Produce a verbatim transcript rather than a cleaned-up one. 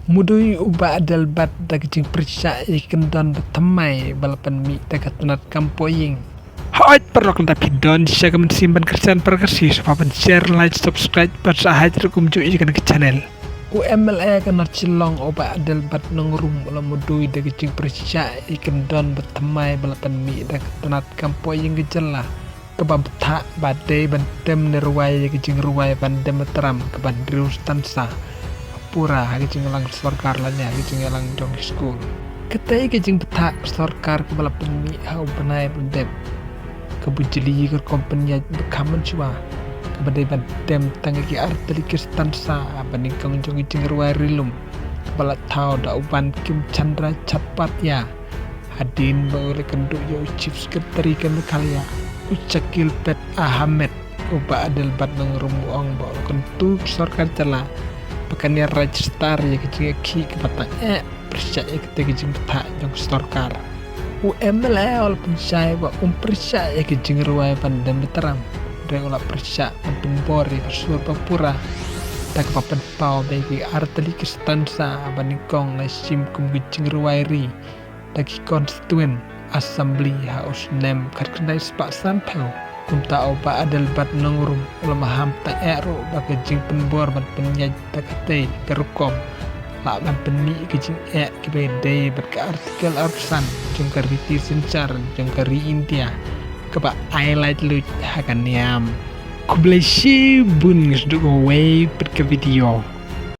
Mudui u Bah Adelbert da ka jingpyrshah ïa ki kyndon ba thymmai ba la pynmih da ka tnat kam poh ïing. Hooid, paralok, lada phi don sha ka mynsiem ban kyrshan para Khasi, sngewbha ban share, like, subscribe bad sa hait ruh kumjuh ïa kane ka channel. U M L A ka North Shillong u Bah Adelbert Nongrum u la mudui da ka jingpyrshah ïa ki kyndon ba thymmai ba la pynmih da ka tnat kam poh ïing ka jylla, kaba bthah ba dei ban tem ne rwai ïa ka jingrwai Vande Mataram kaba hynriew stansa pura ha ka jingïalang sorkar lane ha ka jingïalang jong ki skul. Katei ka jingbthah sorkar kaba la pynmih ha u bnai ba la dep, ka bujli ka rukom pynïaid ba kham mynshuwa, kaba dei ban tem tang ïa ki artylli ki stansa ba nyngkong jong ka jingrwai Ri Lum, kaba la thaw da u Bankim Chandra Chattopadhyay, hadien ba u la kynduh ïa u Chief Secretary ka Meghalaya, u Shakil Pet Ahamed, u Bah Adelbert Nongrum u ong ba u la kyntu ka sorkar jylla ba kan ïa register ïa ka jingïakhih kaba tang eh pyrshah ïa katei ka jingbthah jong ka sorkar. U M L A u la pynshai ba um pyrshah ïa ka jingrwai Vande Mataram, hynrei u la pyrshah ban pynbor ïa ka sur ba pura da kaba pynpaw ba ïa ki artylli ki stansa ba nyngkong la shim kum ka jingrwai ri da ki constituent assembly ha u snem khatkhyndai spah sanphew. Kumta u Bah Adelbert Nongrum u la maham tang eh ruh ba ka jingpynbor ban pynïaid da katei ka rukom lah ban pynmih ka jingeh kiba ïadei bad ka Article arphew san jong ka riti synshar jong ka ri India, kaba ai laitluid ha ka niam. Khublei shibun, ngin sa ïakynduh kawei pat ka video.